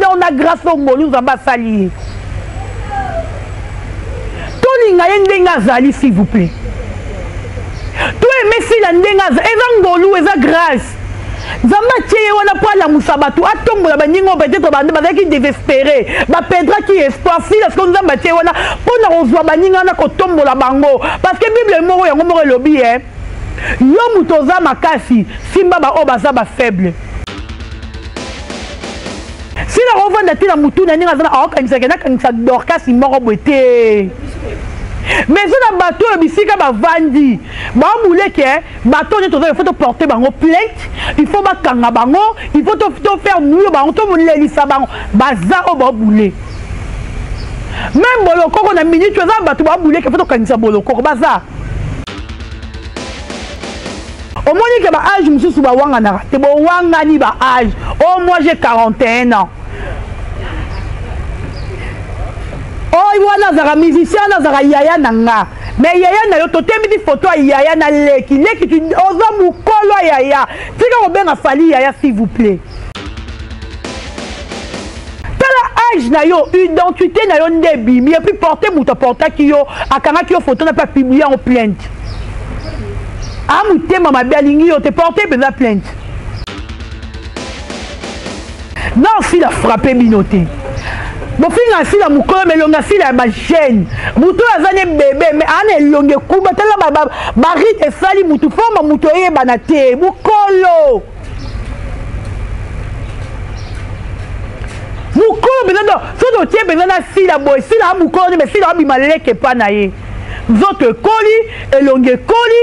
don na grâce oyo ngolu Nzambe asali ye. Tolinga ye ndenge azali s'il vous plaît. To aimer Sila ndenge azali eza ngolu eza grâce. Nzambe atie ye wana mpo alamusa bato atombola baninga oyo peut-être bazalaki désespéré bapedraki espoir. Sila sikoyo Nzambe atie ye wana mpo na kozwa baninga wana kotombola bango parce que Bible moko yango moko elobi ye yo moto oza makasi simba baoyo baza ba faible. Sila akovanda te na mutu na ndenge aza na akokanisaka nakangisa Dorcas moko boye te. Mais eza na bato oyo bisika bavandi babuleke bato oyo toza il faut toporter bango plainte, il faut bakanga bango, il faut to faire nuire bango, tolelisa bango baza oyo babule. Même bolokoko na minute eza bato babuleke faut tokangisa bolokoko baza. Omoni ke ba âge mosusu bawanganaka te, bowangani ba âge. Oh moi j'ai 41 ans. Oh wana azalaka musicien, wana azalaka yaya na nga. Mais yaya na yo totemisi photo ya yaya na leki. Leki tu oza mokolo ya yaya. Tika kobenga Fally yaya s'il vous plaît. Tala âge na yo, identité na yo nde ebimi et puis porter moto aportaki yo, akangaki yo photo na pe apublier yango plainte. A motema mabe alingi yo te, porter mpenza plainte. Non, Sila frappe bino te. Bofinga Sila mokolo mais elongi ya Sila ya ba jeune. Moto oyo aza ne bébé mais ana elongi ekuba tala ba ba rite esali mutu forme mutu eyebana te mokolo. Mokolo mpenza donc soki otie mpenza na Sila boye Sila a mokolo nde mais Sila abima leke epa na ye. Nzoto ekoli, elongi ekoli.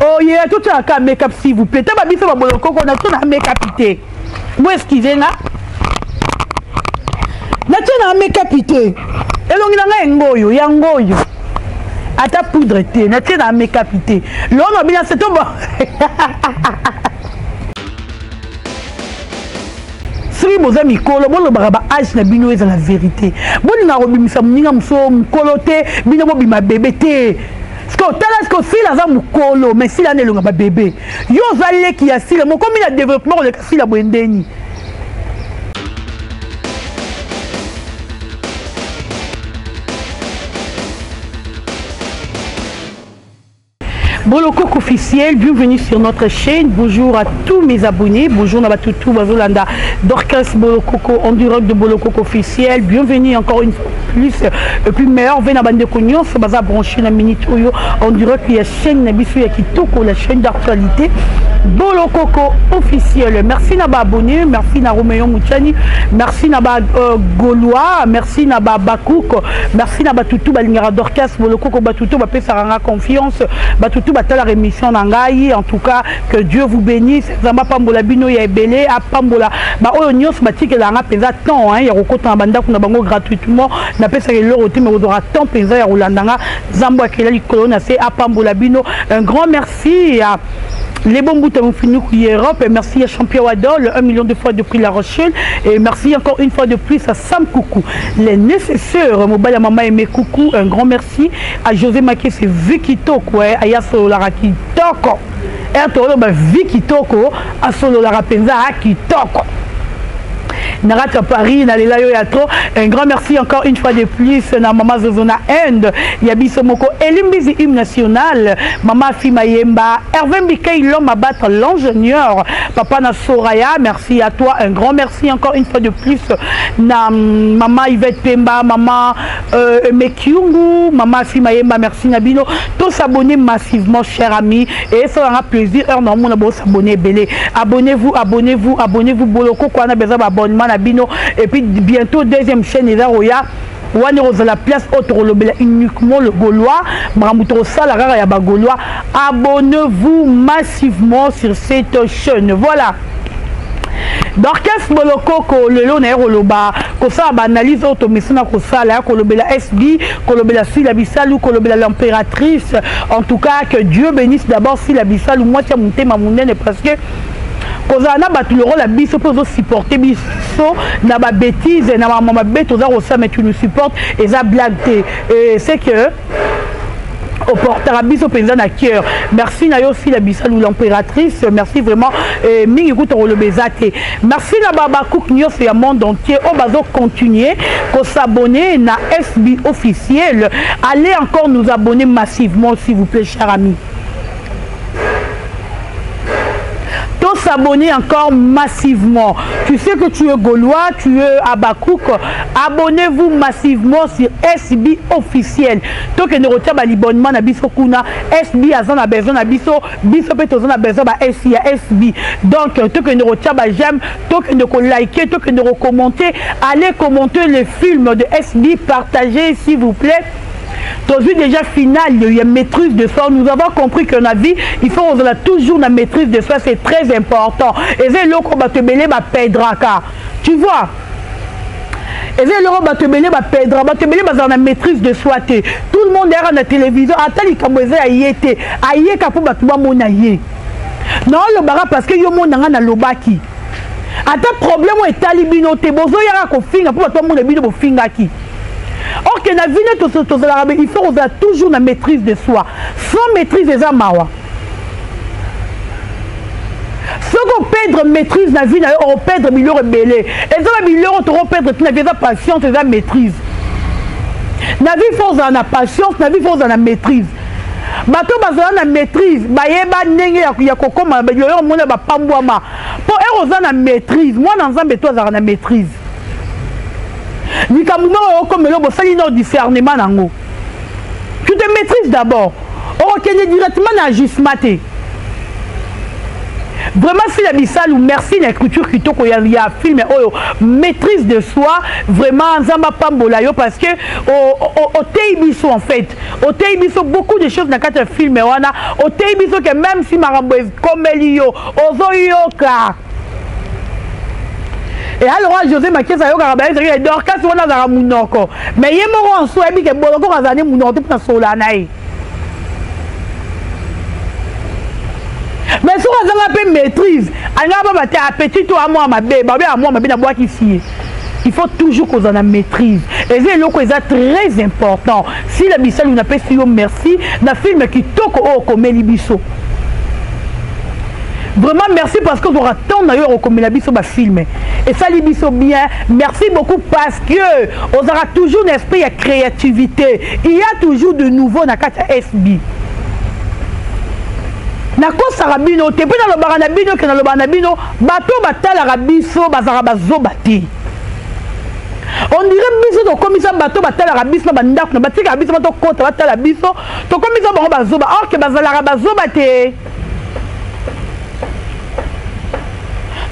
Oh yeah, totiaka make-up s'il vous plaît. Taba biso ba bolokoko na to na make-up te. Bo excusez nga. Natie na make-up te. Elongi na ngai ngoyo, ya ngoyo. Ata poudre te, natie na make-up te. Lono bina se to bo. Soki boza mikolo bolobaka ba age na bino ezala verite. Bolingaka kobimisa moninga mosusu mokolo te, bino bobima bebe te. Siko tala siko Sila aza mokolo mais Sila ana elonga ba bebe. Yo oza leki ya Sila mokomi na développement koleka Sila boye ndeni. Bolokoko officiel, bienvenue sur notre chaîne. Bonjour à tous mes abonnés. Bonjour Nabatutu Bazolanda, Dorcas Bolokoko en direct de Bolokoko officiel. Bienvenue encore une fois plus. Et puis meilleur vena bande konyos baza branché na minute oyo en direct ya chaîne na biso ya kitoko, la chaîne d'actualité Bolokoko officiel. Merci na ba abonnés, merci na Roméo Mouchani, merci na ba Gaulois, merci na ba Bakouk, merci na batutu balingaka Dorcas Bolokoko, batutu bapesaka nga confiance, batutu batala émission na ngai. En tout cas, que Dieu vous bénisse. Nzambe apambola bino ya ebele, apambola ba oyo nyonso batikela nga mpenza temps hein, ya kokota na bandako na bango gratuitement. Napesaka eloko te, mais kozwaka temps mpenza ya kolanda nga. Nzambe akela likolo na se apambola bino. Un grand merci à Les bons bouts de Europe, et merci à Champion Wadol, 1 million de fois depuis La Rochelle, et merci encore une fois de plus à Sam Coucou, les nécessaires, Mobile Mama et mes coucou, un grand merci à José Maké, c'est Vicky Toko, Aya Sololara Kitoko, et à Vicky Toko, à Sololara Penza, à Kitoko. Narata Paris, na lela yo ya trop. Un grand merci encore une fois de plus na Mama Zozona Inde, ya biso moko Elimbizi hymne national, Mama Fima Yemba, Hervé Mbikei l'homme à battre l'ingénieur, Papa na Soraya, merci à toi. Un grand merci encore une fois de plus na Mama Yvette Pemba, Mama Mekyungu, Mama Fima Yemba, merci Nabino. Tous s'abonner massivement, chers amis, et ça aura plaisir. Heure normalement, on s'abonner belé. Abonnez-vous, abonnez-vous, abonnez-vous. Boloko quoi, on a besoin d'abonnement Nabino. Et puis bientôt deuxième chaîne eza roya. Wana ozala place autre lobela uniquement le Gaulois. Makambo sala kaka ya ba Gaulois. Abonnez-vous massivement sur cette chaîne. Voilà. Dorcas Bolokoko lelo na koloba kosala ba analyse oyo tomesana kosala ya kolobela SB, kolobela Sila Bisalu, kolobela l'impératrice. En tout cas, que Dieu bénisse d'abord Sila Bisalu, mwasi ya motema monene, parce que kozala na bato lokola biso mpe ozosupporte biso na ba bêtise na makambo mabe toza kosala, mais tu nous supportes, eza blague te. Et c'est que Oportaka biso mpenza na cœur. Merci na yo, Sila Bisalu l'impératrice. Merci vraiment, eh, mingi kuta koloba eza te. Merci na babacook nyonso ya monde entier oyo bazocontinue kosabonner na SB officiel. Allez encore nous abonner massivement, s'il vous plaît, cher ami. S'abonner encore massivement. Tu sais que tu es Gaulois, tu es Abakouk. Abonnez-vous massivement sur SB officiel. Tokende kotia ba libonnement na biso kuna. SB aza na besoin na biso, biso pe toza na besoin ba S ya SB. Donc tokende kotia ba j'aime, tokende ko liker, tokende ko commenter. Allez commenter les films de SB, partagez, s'il vous plaît. Tozwi déjà finale, il y a maîtrise de soi. Nous avons compris que na vie, il faut ozala toujours na maîtrise de soi, c'est très important. Eza eloko bato ebele bapedraka, tu vois. Eza eloko bato ebele bapedra, bato ebele bazala na maîtrise de soi te. Tout le monde eyaka na télévision, ata likambo eza ya ye te, ayeka mpo bato bamona ye. Naolobaka parce que yo monanga nalobaki. Ata problème oyo etali bino te, bozoyaka kofinga mpo bato bamona bino bofingaki. Or que na vie nde tozalaka, il faut kozala toujours na maîtrise de soi. Sans maîtrise, eza mawa. Soki operdre maîtrise na vie na yo, okoperdre biloko ebele. Eza ba biloko tokoperdre tina vie, eza patience, eza maîtrise. Na vie, faut ozala na patience. Na vie, faut ozala na maîtrise. Bato bazala na maîtrise bayeba ndenge ya kokóma yoyo omona bapambwama, mpo ere oza na maîtrise. Mwana Nzambe to azalaka na maîtrise. Likambo moko okomela, bosali no discernement nango, tu te maîtrises d'abord, okokende directement na agissement te. Vraiment, Sila Bisalu, merci na écriture kitoko ya film oyo, maîtrise de soi. Vraiment, Nzambe apambola yo, parce que oteyi biso, en fait oteyi biso beaucoup de choses na kati ya film wana. Oteyi biso ke même si makambo ekomeli yo, ozoyoka. E alors José Makiesa ayokaka bayebisaki Dorcas wana azalaka monoko, mais ye moko anso ayebi ke Bolokoko azala ne monoko te mpona sola na ye. Mais soki azanga mpe maîtrise, alingaka baba te appétit to amwa mabe, babe amwa mabe nabwakisi ye. Il faut toujours kozala na maîtrise, eza eloko eza très important. Sila Bisalu, napesi yo merci na film kitoko oyo okomeli biso. Vraiment merci, parce que ozwaka temps na yo okomela biso bafilm, esali biso bien. Merci beaucoup, parce que ozalaka toujours na esprit ya créativité. Il y a toujours de nouveau na kati ya SB. Nakosaka bino te, mpe nalobaka na bino ke nalobaka na bino, bato batalaka biso bazalaka bazoba te. On dirait biso tokomisa bato batalaka biso na bandako na batikaka biso, batokota batala biso, tokomisa bango bazoba, or ke bazalaka bazoba te.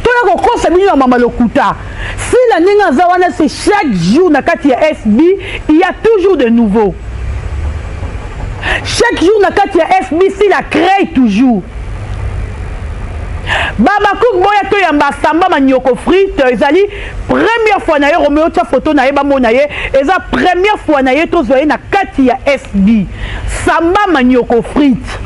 Toya kokosa bino na mama lokuta. Sila ndenge aza wana, c'est chaque jour na kati ya SB, il y a toujours de nouveau. Chaque jour na kati ya SB, Sila crée toujours. Babakuk boya, toyamba Samba Manioko Frite. Ezali première fois na ye. Romeo, tia photo na ye, bamona ye. Eza première fois na ye, tozwa ye na kati ya SB. Samba Manioko Frite,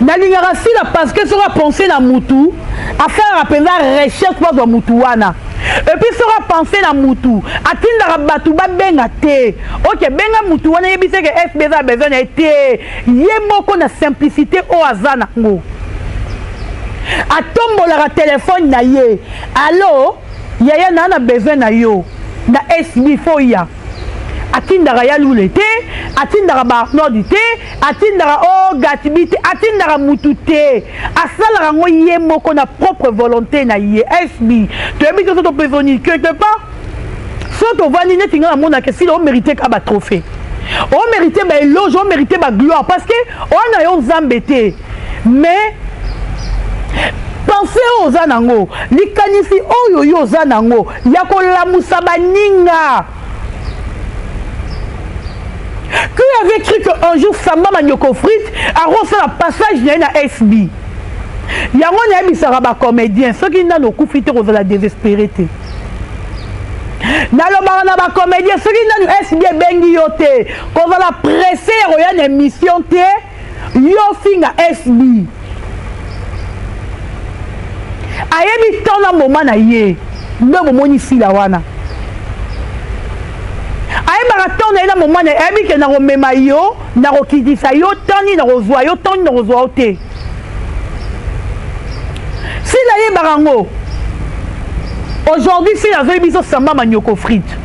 nalingaka Sila parce que soki apense na mutu, asalaka mpenza recherche mpo azwa mutu wana. Et puis soki apense na mutu, atindaka bato babenga te. Ok, benga mutu wana, yebisa ke SB eza besoin na ye te. Ye moko na simplicité oyo aza nango, atombolaka telefone na ye: "Allo yaya, naa na besoin na yo na SB, faut ya." Atindaka ya lule te, atindaka baarnodi te, atindaka o gatibi te, atindaka mutu te, asalaka yango ye moko na propre volonté na ye. SB toyebi te, so topesoni quelque part, so tovandi neti ngai namonaka Esila omérite ka batrophée, omérite baéloge, omérite bagloire, parce que oyo na yo Nzambe te. Mais pensée oyo oza nango, likanisi oyo yo oza nango ya kolamusa baninga. Qui avait cru qu'un jour Samba Manioko Frite akosala passage na ye na SB? Yango nayebisaka bacomédien, soki nano okufi te, kozala désespéré te. Nalobaka na bacomédien, soki nanu SB ebengi yo te, kozala pressé ya koya na émission te. Yo finga SB, ayebi temps na moment na ye. Nde bomoni Sila wana. Ayebaka temps na ye na moment na ye, ayebi ke nakomema yo, nakokitisa yo, temps nini nakozwa yo, temps nini nakozwa yo te. Sila ayebaka yango. Aujourd'hui Sila azoyi biso samba manioko frite.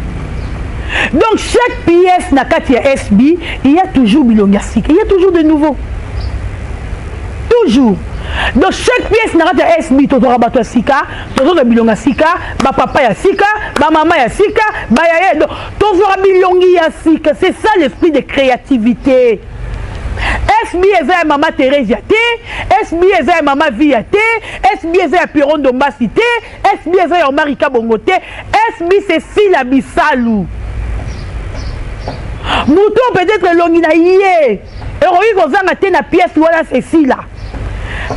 Donc chaque pièce na kati ya SB, il y a toujours bilongi ya sika, il y a toujours de nouveau. Toujours. Donc chaque pièce na kati ya SB tozwaka bato ya sika, tozozwa bilongi ya sika, ba papa ya sika, ba mama ya sika, ba yaya, donc tozwaka bilongi ya sika. C'est ça l'esprit de créativité. SB eza ya mama Theresia te, SB eza ya mama Via te, SB eza ya Pierrot Ndombasi te, SB eza ya Omari Kabongo te, SB c'est Sila Bisalu. Moto peut-être elongi na ye ekoki kozanga te na pièce wana c'est Sila.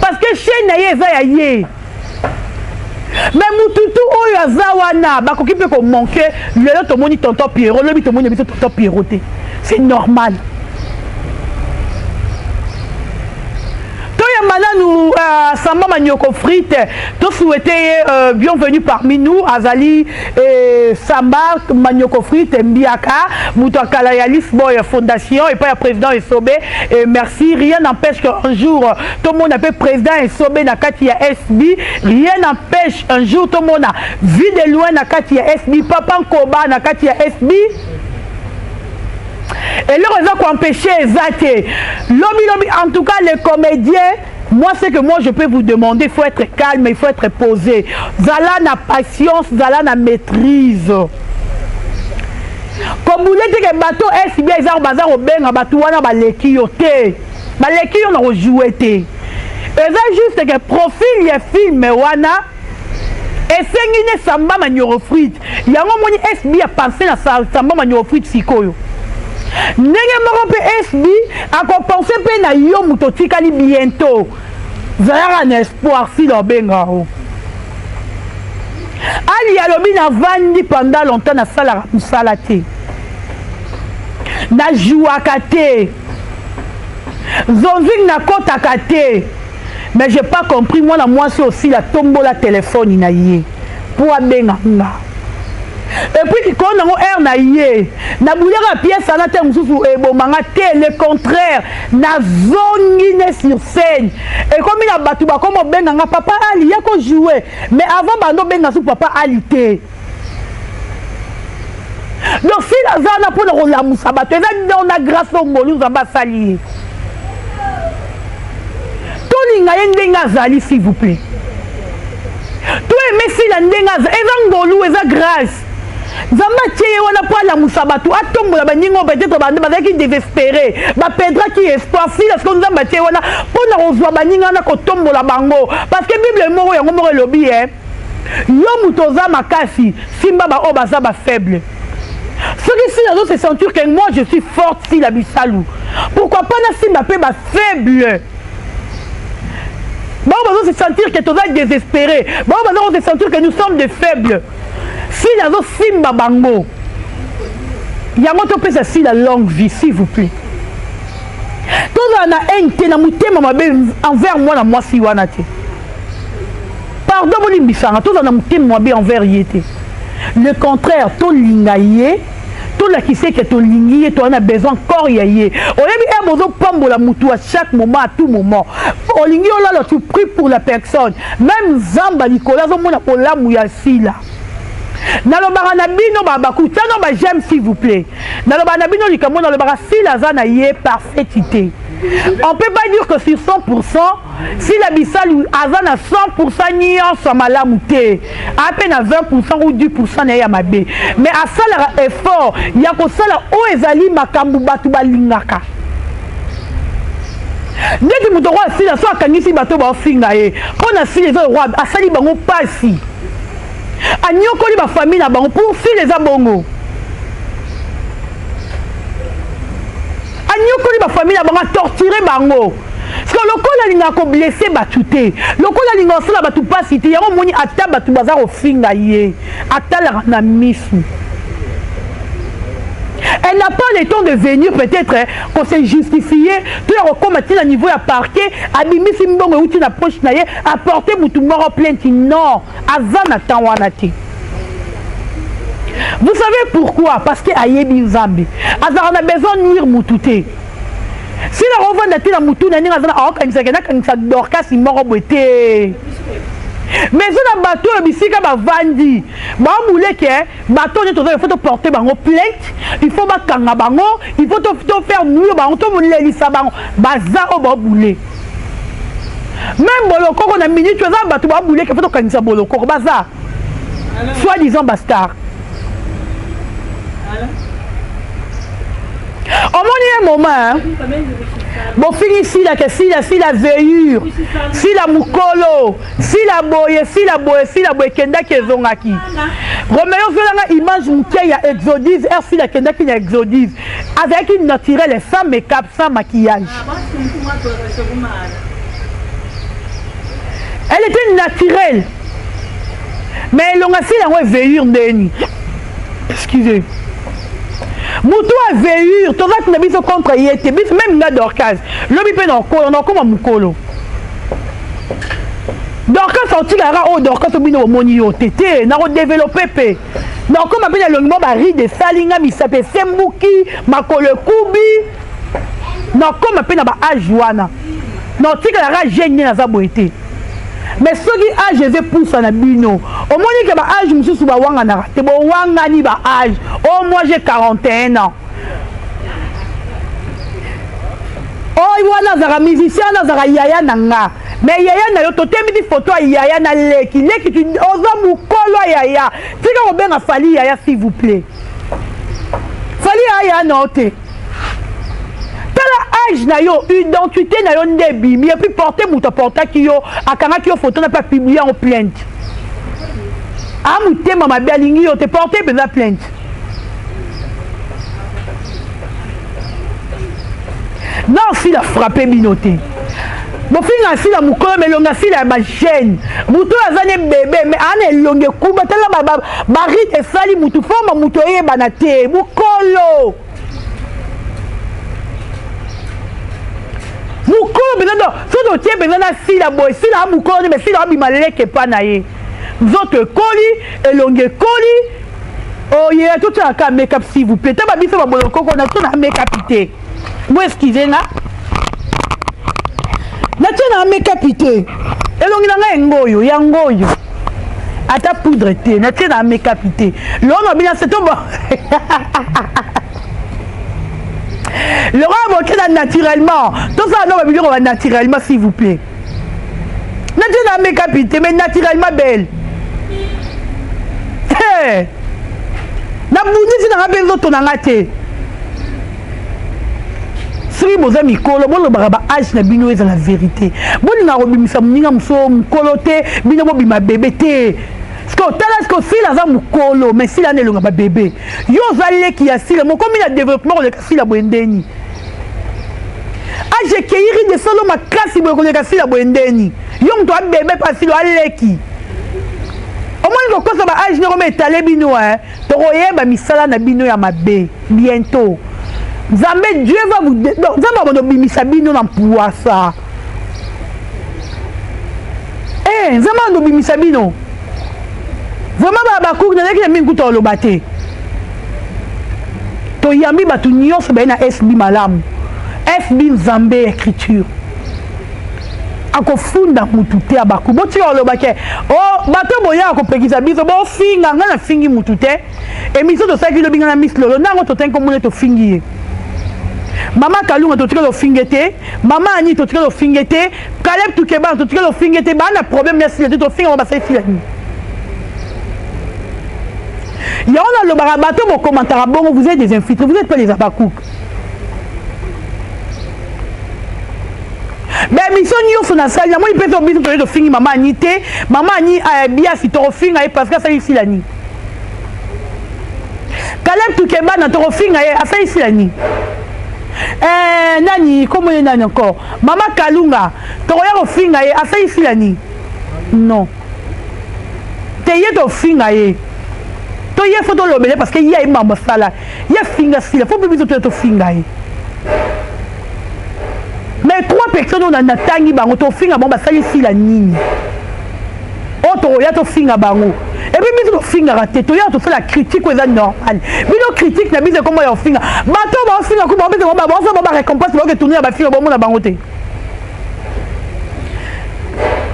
Parce que chaîne na ye eza ya ye. Mais mututu oyo aza wana bakoki mpe komanke. Lelo tomoni tonton Pierrot, lobi tomoni biso tonton Pierrot te. C'est normal. Toyamba nanu Samba Manioko Frite, tosouhaite ye bienvenue parmi nous. Azali Samba Manioko Frite Mbiaka, moto akala ya Lisboy Fondation epai ya président Esobe. Et merci, rien n'empêche qu'un jour tomona mpe président Esobe na kati ya SB, rien n'empêche un jour tomona Vue de loin na kati ya SB, Papa Nkoba na kati ya SB. Eloko eza koempêche eza te. Lobi lobi, en tout cas les comédiens, moi ce que moi je peux vous demander, il faut être calme, il faut être posé. Zala na patience, zala na maîtrise. Kobule te ke bato SB eza baza kobenga bato wana baleki yo te. Baleki yo na kojouer te. Eza juste ke profil ya film wana esengi ne Samba Manioko Frite. Yango moni SB a pensé na Samba Manioko Frite sikoyo. Ndenge moko mpe SB akopense mpe na yo moto otikali bientôt. Zalaka na espoir sila obenga o. Ali alobi navandi pendant longtemps nasalaka mosala te. Najouaka te. Zonzing nakotaka te. Mais j'ai pas compris, mwana mwasi osila tombola téléphone na ye po abenga nga. Et puis likolo nango air na ye nabulaka pièce wana te mosusu ebomanga te, le contraire nazongi ne sur scène ekomi na bato bakomi obenga nga papa Ali ya ko jouer, mais avant bando obenga su papa Ali te. Donc si naza wana mpona kolamusa bato eza don na grâce oyo ngolu Nzambe asali ye. Tolinga ye ndenge azali s'il vous plaît. To aimer Sila ndenge azali, eza ngolu, eza grâce. Nzambe atie ye wana mpo alamusa bato, atombola baninga oyo peut-être bazalaki désespéré, baperdraki espoir. Sila sikoyo Nzambe atie ye wana mpo na kozwa baninga wana kotombola bango, parce que Bible moko yango moko elobi yo moto oza makasi, simba ba oyo baza ba faible. Soki Sila azo se sentir que moi je suis forte, Sila Bisalu, pourquoi pas na simba pe ba faible? Bango bazo se sentir que toza désespéré, bango bazo se sentir que nous sommes des faibles. Sila azo simba bango. Yango topesa Sila longue vie s'il vous plaît. Tozala na haine te, na motema mabe envers mwana mwasi wana te. Pardon bolimbisanga, tozala na motema mabe envers ye te. Le contraire, tolinga ye, tolakise ke tolingi ye, toza na besoin corps ya ye. Oyebi heure bozopambola mutu à chaque moment, à tout moment. Olingi olala, tu pries pour la personne. Même Nzambe likolo azomona bolamu ya Sila. Nalobaka na bino ba bakuta no ba j'aime s'il vous plaît. Nalobaka na bino likambo, nalobaka Sila aza na ye parfaite te. On peut pas dire que sur 100% Sila Bisalu aza na 100% nyonso malamu te. Ape na 20% ou 10% na ye ya mabe. Mais asalaka effort ya kosala oyo ezali makambo bato balingaka. Ndeti moto oyo asila so akangisi bato baofinga ye mpo na Sila eza roi, asali bango pasi, anyokoli ba famille na bango pour Sila eza bongo, anyokoli ba famille na bango, atorture bango. Parce que lokola alingaka koblesse bato te, lokola alingaka kosala bato pasi te, yango omoni ata bato baza kofinga ye atalaka na misu. Elle n'a pas le temps de venir peut-être qu'on se justifier, tout ya kokoma ti na niveau ya parquet, abimisi mbongo euti na poche na ye, apporter mutu moko plainte. Non, aza na temps wana te. Vous savez pourquoi? Parce que ayebi Nzambe. Azalaka na besoin nuire mutu te. Sila kovanda te na mutu na ndenge aza na aokanisaka nakanisa Dorcas moko boye te. Mais eza na bato oyo bisika bavandi babuleke bato oyo toza il faut toporte bango plainte, il faut bakanga bango, il faut to faire nuire bango, tolelisa bango, baza oyo babule. Même bolokoko na minute eza bato babuleke, faut tokanisa bolokoko baza soit disant bastard. Omoni ye moment bofingi Sila ke Sila, Sila veillure, Sila mokolo, Sila boye, Sila boye, Sila boye, ekendaki ezongaki. Romeo ozwelanga image moke ya Exodus, r Sila akendaki na Exodus, azalaki naturel, sans make-up, sans maquillage. Elle était naturelle. Mais elonga Sila yango eveillure ndeni. Excusez. Mutu aveillure, toza na biso contre ye te. Biso même nga Dorcas, lobi pe na okolo, na okoma mukolo. Dorcas otikaka oyo Dorcas obino omoni yo te te, na ko développer pe. Na okoma pe na elongi mo ba ride esali nga misapi esembuki, makolo ekubi. Na okoma pe na ba âge wana. Na otikalaka jeune nde naza boye te. Mais soki âge eza epusa na bino, omoni ke ba âge mosusu bawanganaka te, bowangani ba âge. Oh moi j'ai 41 ans. Oh wana azalaka musicien, wana azalaka yaya na nga. Mais yaya na yo totemisi photo ya yaya na leki. Leki tu oza mukolo ya yaya. Tika kobenga Fally yaya s'il vous plaît. Fally yaya na yo te. Tala âge na yo, identité na yo nde ebimi, et puis porter moto aportaki yo, akangaki yo photo na pe apublie yango plainte. A motema mabe alingi yo te, porter mpenza plainte. Non, Sila frappe bino te. Bofinga Sila mokolo, mais elongi ya Sila ya ba jeune. Moto oyo aza ne bébé, mais ana elongi ekuba, tala ba ba rite esali mutu, forme mutu eyebana te, mokolo. Mokolo mpenza, donc soki totie mpenza na Sila boye, Sila a mokolo te, mais Sila abima leke epa na ye. Nzoto ekoli, elongi ekoli. Oh yeah, totiaka make-up s'il vous plaît. Taba biso ba bolokoko na to na make-up te. Bo excusez nga. Natie na make-up te. Elongi na ngai ngoyo, ya ngoyo. Ata poudre te, natie na make-up te. Lona bina c'est tout bon. Laurent Bokena naturellement. Tout ça non biloko ba naturellement s'il vous plaît. Natie na make-up te, mais naturellement belle. Hey! Nabundisi na nga mpe nzoto na nga te. Soki boza mikolo bolobaka ba âge na bino ezala vérité. Bolingaka kobimisa moninga mosusu mokolo te, bino bobima bebe te. Siko tala siko Sila aza mokolo, mais Sila ana elonga ba bebe. Yo oza leki ya Sila, mokomi na développement koleka Sila boye ndeni. Âge ekeiri de solo makasi boye koleka Sila boye ndeni. Yo moto a bebe pa Sila aleki. Omoni kokosa ba âge noko etale bino hein. Tokoyeba misala na bino ya mabe bientôt. Nzambe Dieu va vous donc Nzambe akondo bimisa bino na mpuasa. Eh Nzambe akondo bimisa bino. Vraiment ba bakuki nazalaki na mingi kuta oloba te. Toyambi bato nyonso baye na SB malamu. SB Nzambe écriture. Akofunda mutu te abaku. Botika oloba ke oh bato boya kopekisa biso bofinga nga na fingi mutu te. Émission tosalaki lobi nga na Miss Lolo nango totangi komona tofingi ye. Mama Kalunga totikali ofinge te, Mama Annie totikali ofinge te, Caleb Tukebana totikali ofinge te, bana problème ya sila te tofinga bango basali sila nini? Yango nalobaka bato bokomantaka bongo, vous êtes des infiltrés, vous êtes pas les abakouk. Ba émission nyonso nasali namoni mpe to biso toye tofingi Mama Annie te, Mama Annie biasi tokofinga ye parce que asali sila nini? Caleb Tukebana tokofinga ye asali sila nini? Nani kombo ye nani encore? Mama Kalunga tokoya kofinga ye asali sila nini? Non. Te ye tofinga ye. To ye faut tolobele parce que ye ayebi makambo asala. Ye afinga sila, faut mpe biso toya tofinga ye. Mais trois personnes oyo natangi bango tofinga bango basali sila nini? Oyo tokoya tofinga bango. Et puis biso tofingaka te, toyaka tosala critique oyo eza normal. Bino critique na biso ekoma ya ofinga bato baofinga ku baopesa bango baosala bango barécompense, baoke tourne ya bafinga, bomona bango te.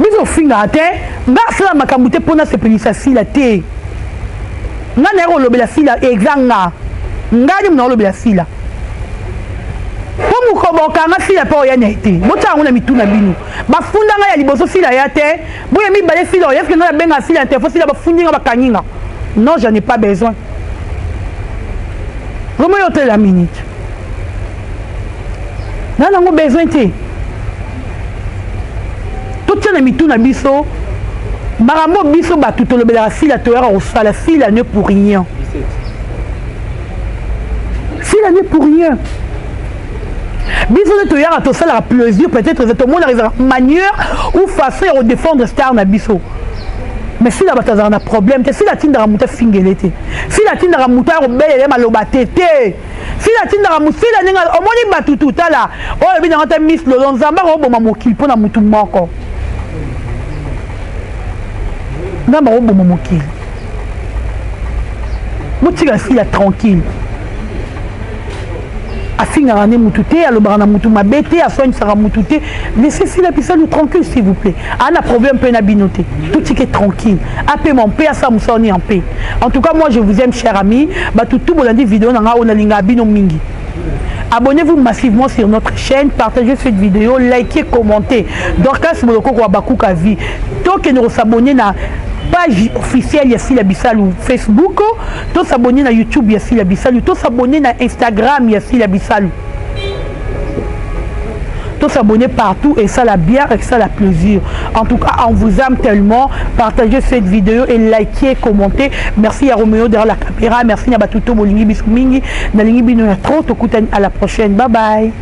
Biso ofingaka te. Nga asala makambo te mpo nasepelisa Sila te. Nga naye kolobela Sila, eza nga ngai nde mona kolobela Sila mpo mokobo okanga Sila mpe oya na ye te. Botya yango na mitu na bino. Bafunda ngai ya liboso, Sila ya te. Boye mibale, Sila oya. Eske ngai nabenga Sila na telefone? Sila bafundi nga, bakangi nga? Non, j'en ai pas besoin. Vraiment, yo tela minute na nango besoin te. Totia na mitu na biso makambo. Biso bato tolobelaka Sila, toyaka kosala Sila ne pour rien. Sila ne pour rien. Biso nde toyaka tosalaka plaisir, peut-être eza tomonaka ezalaka manière ou façon ya kodéfendre star na biso. Mais Sila, bato azalaka na problème te. Sila atindaka moto afingele te. Sila atindaka moto aya kobelele maloba te te. Sila atindaka Sila ndenge omoni bato tutala oyo ebinanga te. Miss Lolo, Nzambe akoboma mokili mpo na motu moko. Nzambe akoboma mokili. Botika Sila tranquille. Afingaka nde mutu te, alobaka na mutu mabe te, aswanisaka mutu te. Laissez Sila Bisalu tranquille, s'il vous plaît. Ana problème mpe na bino te. Totike tranquille, apema mpe asala mosala ni en paix. En tout cas, moi, je vous aime, cher ami. Bato tu bolandi video na nga oyo, nalingaka bino mingi. Abonnez-vous massivement sur notre chaîne, partagez cette vidéo, likez, commentez. Dorcas Bolokoko Abakuka Vie. Tokende s'abonner na page officielle ya Sila Bisalu Facebook, to s'abonner na YouTube ya Sila Bisalu, to s'abonner na Instagram ya Sila Bisalu. To s'abonner partout et ça la bien et ça la plaisir. En tout cas, on vous aime tellement. Partagez cette vidéo et likez, commentez. Merci à Roméo derrière la caméra. Merci à batuto bolingi biso mingi. Nalingi bino ya trop. Tokutani à la prochaine. Bye bye.